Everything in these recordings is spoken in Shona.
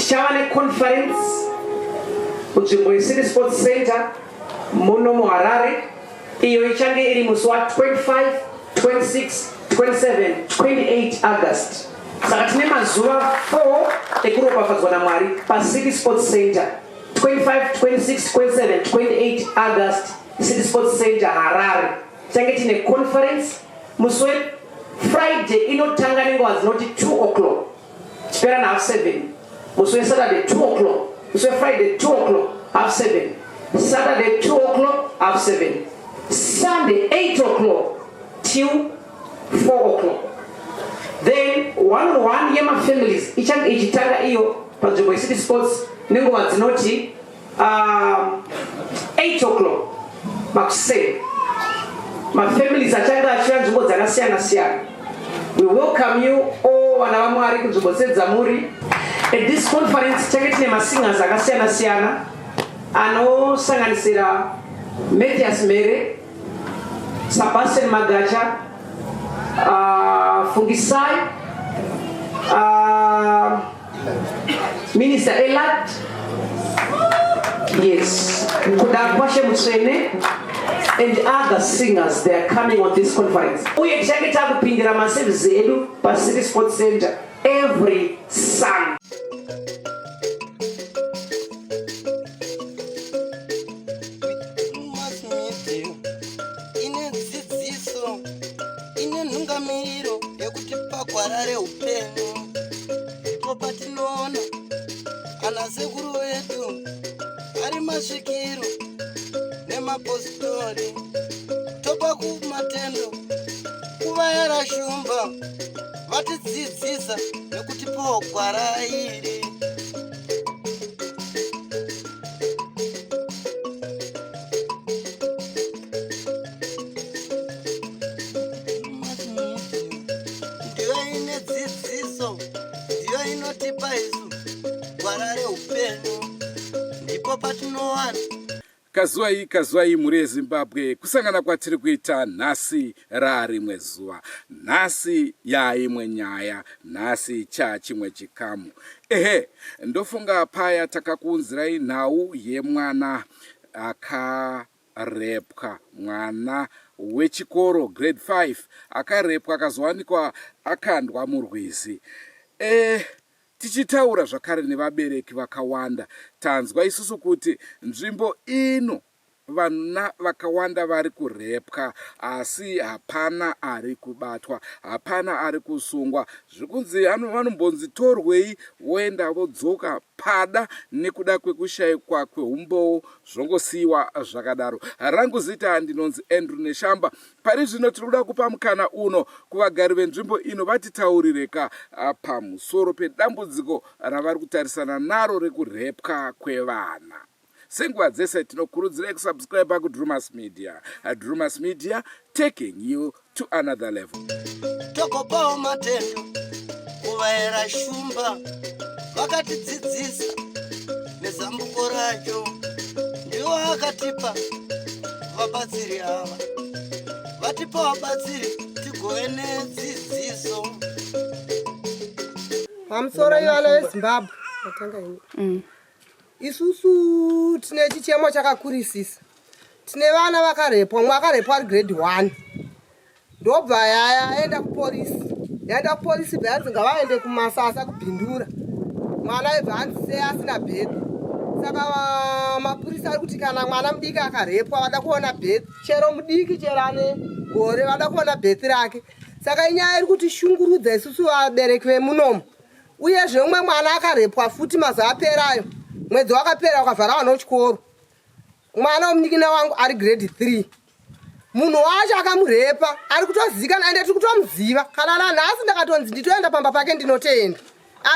Tichava neconference kunzvimbo yeCity Sports Center muno muHarare iyo ichange iri musi wa25, 26, 27, 28 August. Saka tine mazuva 4 ekuropafadzwa naMwari paCity Sports Center 25, 26, 27, 28 August, City Sports Center Harare. Tichange tine conference musi weFriday inotanga nenguva dzinoti 2 o'clock chipera na half 7 musi weSaturday 2 o'clock musi weFriday 2 o'clock half 7 Saturday 2 o'clock half 7 Sunday 8 o'clock till 4 o'clock. Then one on one yemafamilies ichange ichitanga iyo panzvimbo yeCity Sports nenguva dzinoti 8 o'clock makuseni. Mafamilies achange achiuya nzvimbo dzakasiyana siyana. We welcome you all vana vaMwari kunzvimbo dzedzamuri. At this conference tichange tine masingers akasiyana siyana anosanganisira Mathias Mere, Sebastian Magacha, Fungisai, Minister Elad, yes, Kudakwashe Mutsvene, and other singers. They are coming on this conference. Uye tichange takupindira maservices edu paCity Sports Center every Sunday. Ine dzidziso, ine nhungamiro yekutipa gwara reupenyu. Ndipo patinoona ana sekuru vedu ari masvikiro nemapositori, topa kumatendo kuvayara shumba vatidzidzisa nekutipawo gwara iri. Ndiyo ine dzidziso, ndiyo inotipa isu gwara reupenyu, ndipo patinowana. Kazuwai, kazuwai mhuri yeZimbabwe, kusangana kwatiri kuita nhasi raarimwe zuva. Nhasi yaimwe nyaya, nhasi chachimwe chikamu. Ehe, ndofunga paya takakuunzirai nhau yemwana akarepwa, mwana wechikoro grade 5 akarepwa akazowanikwa akandwa murwizi. Tichitaura zvakare nevabereki vakawanda, tanzwa isusu kuti nzvimbo ino vana vakawanda vari kurepwa asi hapana ari kubatwa, hapana ari kusungwa. Zviri kunzi vanombonzi torwei voenda vodzoka pada nekuda kwekushayikwa kweumbowo, zvongosiyiwa zvakadaro. Rangu zita ndinonzi Andrew Neshamba. Pari zvino tiri kuda kupa mukana uno kuvagari venzvimbo ino vatitaurireka pamusoro pedambudziko ravari kutarisana naro rekurepwa kwevana. Senguva dzese tinokurudzirai kusubscribe kuDrumas Media. Drumas Media, taking you to another level. Tokopawo matendo kuvaera shumba vakatidzidzisa nezambuko racho, ndiwo akatipa vabatsiri ava, vatipa vabatsiri tigove nedzidziso. Pamusoro ivana veZimbabwe, matanga ini. Isusu tine chichemo chakakurisisa. Tine vana vakarepwa, umwe akarepwa ari grade 1, ndobva yaenda kuporisi, yaenda kuporisi bva yanzi ngavaende kumasasa kubhindura mwana, ibva hanzi sei asina birth. Saka mapurisa ari kuti kana mwana mudiki akarepwa vada kuona birth, chero mudiki, chero ane gore, vada kuona birth rake. Saka inyaya iri kuti shungurudza isusu vabereki vemunomu. Uyezve umwe mwana akarepwa futi mazuva aperayo, mwedzi wakapera wakavhara vana kuchikoro, mwana wemunikina wangu ari grade 3. Munhu wacho akamurepa ari kutozikana, ende tiri kutomuziva. Kana nanhasi ndakatonzi nditoenda pamba pake ndinotoenda,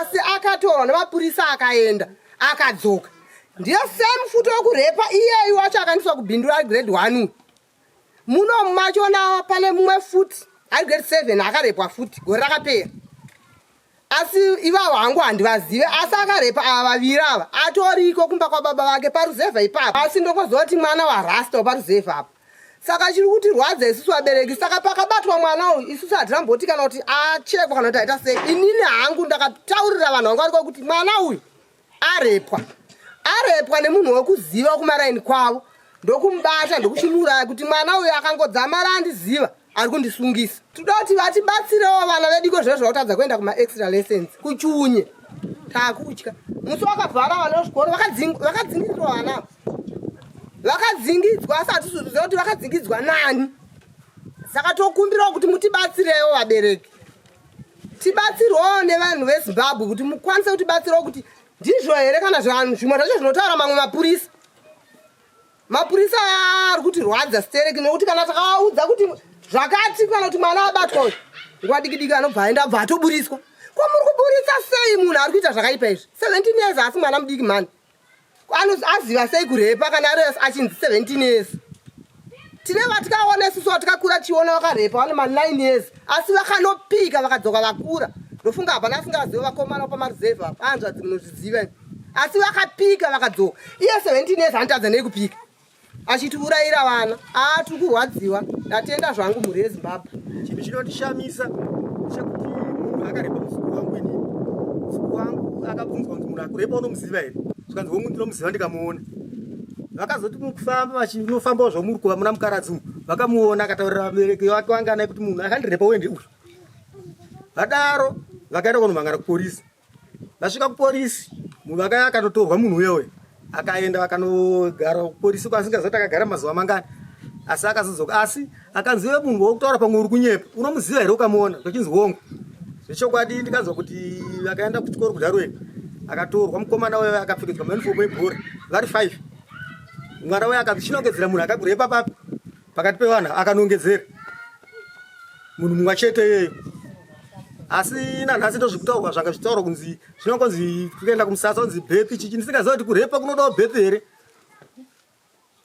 asi akatorwa nemapurisa akaenda akadzoka. Ndiyo same futi wekurepa iyeyu wacho akaendeswa kubhindura ari grade 1. Muno machona pane mumwe futi ari grade 7 akarepwa futi gore rakapera, asi ivavo hangu handivazive. Asi akarepa ava vaviri ava atoriko kumba kwababa vake paruzevha ipapo, asi ndokoziva kuti mwana warasta waparuzevha apa. Saka chiri kutirwadza isusu vabereki, saka pakabatwa mwana uyu isusu hatiramboti kana kuti achekwa kana kuti aita sei. Inini hangu ndakataurira vanhu vangu variko kuti mwana uyu Arepwa, arepwa nemunhu wekuziva kumaraini kwavo, ndokumubata ndokuchimuuraya kuti mwana uyu akangodzamara andiziva ari kundisungisa. Toda kuti vatibatsirewo vana vedu iko zviro zvakutadza kuenda kumaextra lessons kuchiunye takutya. Musi wakavhara vana vezvikoro vakadzingirirwa vana ava, vakadzingidzwa, asi hatisizoziva kuti vakadzingidzwa nani. Saka tokumbirawo kuti mutibatsirewo vabereki, tibatsirwewo nevanhu veZimbabwe kuti mukwanise kutibatsirawo kuti ndizvo here kana zvanhu zvimwe zvacho zvinotaura mamwe mapurisa. Mapurisa aya ari kutirwadza stereki nekuti kana takavaudza kuti zvakati kana kuti mwana abatwa uyu, nguva diki diki anobva aenda abva atoburitswa. Ko muri kuburitsa sei munhu ari kuita zvakaipa izvi? 17 years asi mwana mudiki mhani. Aziva sei kurepa kana ari achinzi 17 years? Tine vatikaona isusu vatikakura tichiona vakarepa vane ma 9 years asi vakanopika vakadzoka vakura. Ndofunga hapana asingazive vakomana pamaruzevha apa, hanzvadzi munozviziva imi. Asi vakapika vakadzoka. Iye 17 years anotadza nei kupika achitiurayira vana? Aa, tiri kurwadziwa. Ndatenda zvangu mhuri yeZimbabwe. Chinhu chinotishamisa chekuti munhu akarepa muzukuru wangu inini. Muzukuru wangu akabvunzwa kunzi munhu akurepa unomuziva here? Zvikanzi hongu ndinomuziva ndikamuona. Vakazoti mukufamba vachinofambawo zvomuri kuva muna Mukaradzi umu, vakamuona akataurira vabereki vake vanganai kuti munhu akandirepa uye ndeuyu. Vadaro vakaenda kunomhangara kuporisi. Vasvika kuporisi, munhu akaya akatotorwa munhu uya uya akaenda vakanogara kuporisi kwasingaziva kuti akagara mazuva mangani, asi akazodzoka. Asi akanzi iwe munhu wokutaura pamwe uri kunyepa, unomuziva here ukamuona? Zvichinzi hongu. Zvechokwadi ndikanzwa kuti akaenda kuchikoro kuDarwin, akatorwa mukomana uya akapfekedzwa maunifomu ebhora vari 5. Mwana uya akanzi chinongedzera munhu akakurepa papi pakati pevanhu, akanongedzera munhu mumwe chete iyeyo. Asi nanhasi ndozvikutaurwa zvanga zvichitaurwa kunzi zvinongonzi kuenda kumusasa kunzi bhepi chichi, ndisingaziva kuti kurepa kunodawo bhepi here.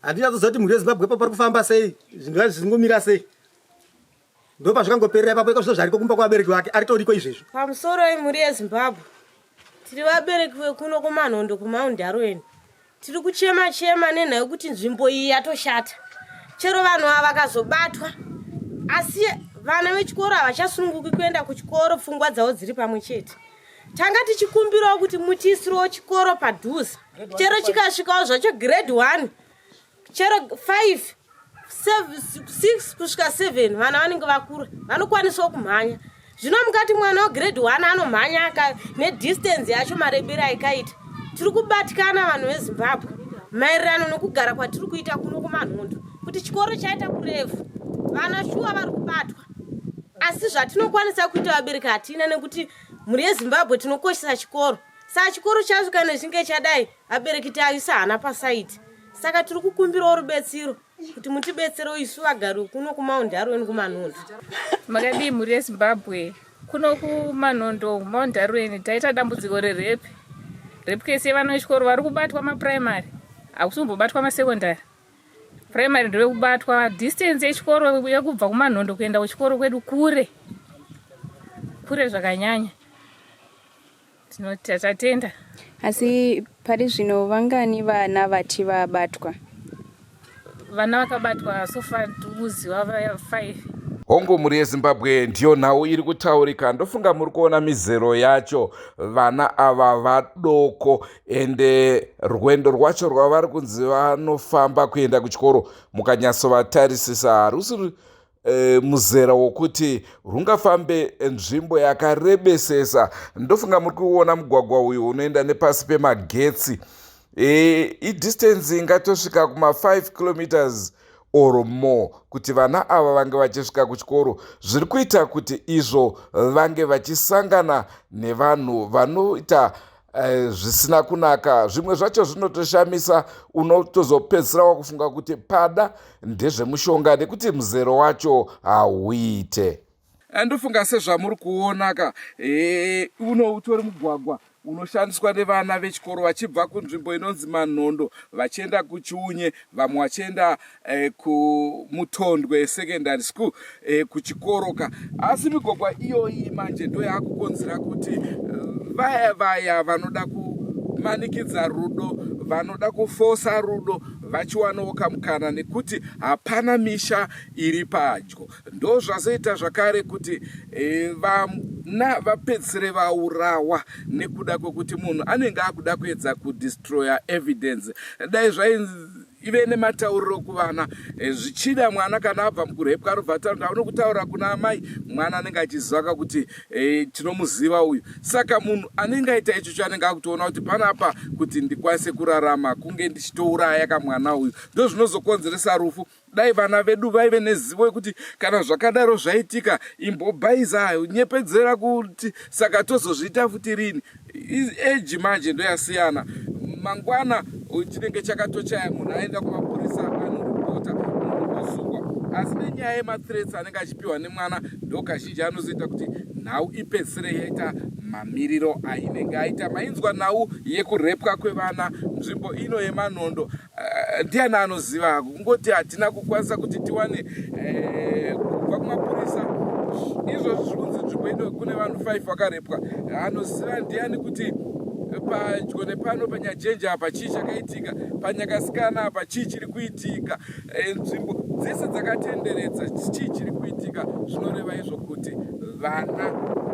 Handinyatsoziva kuti mhuri yeZimbabwe ipapo pari kufamba sei, zvinhu zvacho zvingomira sei. Ndopazvikangoperera ipapo, iko zvino zvariko kumba kwavabereki vake aritoriko izvezvi. Pamusoro yemhuri yeZimbabwe, tiri vabereki vekuno kuManhondo kuMount Darwin. Tiri kuchema chema nenhau yekuti nzvimbo iyi yatoshata. Chero vanhu ava vakazobatwa, asi vana vechikoro havachasununguki kuenda kuchikoro, pfungwa dzavo dziri pamwe chete. Tanga tichikumbirawo kuti mutiisirewo chikoro padhuze, chero chikasvikawo zvacho grade 1 chero 5 6 kusvika 7, vana vanenge vakura vanokwanisawo kumhanya. Zvino mukati mwana wegrade 1 anomhanya nedistance yacho marebero aikaita. Tiri kubatikana vanhu veZimbabwe maererano nokugara kwatiri kuita kuno kuManhondo, kuti chikoro chaita kurefu, vana shuwa vari kubatwa, asi zvatinokwanisa kuita vabereki hatina, nekuti mhuri yeZimbabwe tinokoshesa chikoro. Saka chikoro chacho kana chinge chadai, vabereki taisa hana pasaiti. Saka tiri kukumbirawo rubetsiro kuti mutibetserewo isu vagari kuno kuMount Darwin kuManhondo. Makadii mhuri yeZimbabwe? Kuno kuManhondo Mount Darwin taita dambudziko rerepi. Rape case yevana vechikoro vari kubatwa mapuraimari, hakusi kumbobatwa masekondari. Primary ndevekubatwa. Distance yechikoro yekubva kuManhondo kuenda kuchikoro kwedu kure kure zvakanyanya. Tinoti tatenda. Asi pari zvino vangani vana vati vabatwa? Vana vakabatwa so far tikuziva 5. Hongu, mhuri yeZimbabwe, ndiyo nhau iri kutaurika. Ndofunga muri kuona mizero yacho, vana ava vadoko, ende rwendo rwacho rwavari kunzi vanofamba kuenda kuchikoro, mukanyatsovatarisisa harusi muzera wokuti rungafambe nzvimbo yakarebesesa. Ndofunga muri kuona mugwagwa uyu unoenda nepasi pemagetsi, idistance ingatosvika kuma 5 kilometers or more kuti vana ava vange vachisvika kuchikoro, zviri kuita kuti izvo vange vachisangana nevanhu vanoita zvisina kunaka. Zvimwe zvacho zvinotoshamisa, unotozopedzisira wakufunga kuti pada ndezvemushonga nekuti muzero wacho hauite. Ndofunga sezvamuri kuonaka, uno utori mugwagwa unoshandiswa nevana vechikoro vachibva kunzvimbo inonzi Manhondo vachienda kuChiunye, vamwe vachienda kuMutondwe Secondary School, kuchikoro ka. Asi migwagwa iyoyi manje ndo yakukonzera kuti vaya vaya vanoda kumanikidza rudo, vanoda kufosa rudo, vachiwanawo kamukana nekuti hapana misha iri padyo. Ndo zvazoita zvakare kuti Vana vapedzisire vaurawa nekuda kwekuti munhu anenge akuda kuedza kudestroya evidence. Dai zvaive nematauriro kuvana, eh, zvichida mwana kana abva mukurepwa arobva ataura unokutaura kuna amai, mwana anenge achizivaka kuti eh, tinomuziva uyu. Saka munhu anenge aita ichocho anenge akutoona kuti panapa kuti ndikwanise kurarama kunge ndichitouraya kamwana uyu, ndozvinozokonzeresa rufu. Dai vana vedu vaive nezivo yekuti kana zvakadaro zvaitika, imbobhaiza, nyepedzera kuti saka tozozviita futi rini. Eji manje ndoyasiyana, mangwana chinenge chakatochaya munhu aenda kumapurisa anoripota, munhu osungwa. Asi nenyaya yemathreats anenge achipiwa nemwana ndo kazhinji anozoita kuti nhau ipedzisire yaita mamiriro ainenge aita. Mainzwa nhau yekurepwa kwevana nzvimbo ino yeManondo. Ndiani anoziva? Kungoti hatina kukwanisa kuti tiwane kubva kumapurisa. Izvozvi zviri kunzi nzvimbo ino kune vanhu 5 vakarepwa. Anoziva ndiani kuti padyo nepano paNyajenje apa chii chakaitika, paNyakasikana apa chii chiri kuitika, nzvimbo dzese dzakatenderedza chii chiri kuitika? Zvinoreva izvo kuti vana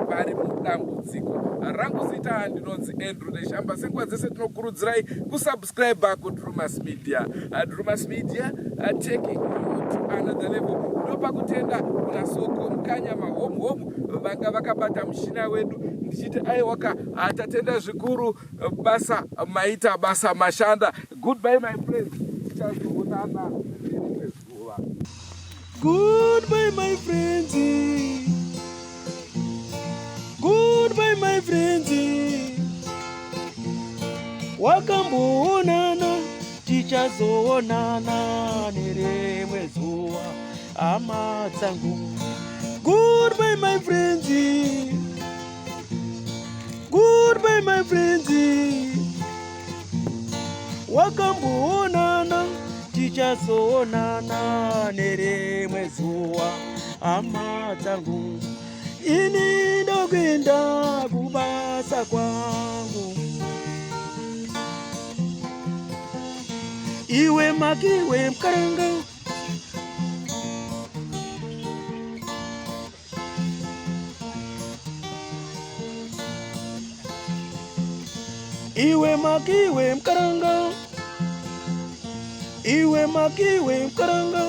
vari mudambudziko. Rangu zita ndinonzi Andrew Neshamba. Senguva dzese tinokurudzirai kusubscribe kuDrumas Media. Drumas Media, taking you to another level. Ndopakutenda kuna Soko Mukanya Mahomu Homu vanga vakabata mushina wedu, ndichiti aiwaka, tatenda zvikuru basa maita, basa mashanda. Goodbye my friends, tichazoonana nerimwe zuva. Goodbye my friends. Goodbye my friends. Wakamboonana, tichazoonana nerimwe zuva, hama dzangu. Goodbye my friends. Goodbye my friends. Wakamboonana, tichazoonana nerimwe zuva, hama dzangu. Ini ndokuenda kubasa kwangu. Iwe makiwe mkaranga. Iwe makiwe mkaranga. Iwe makiwe mkaranga.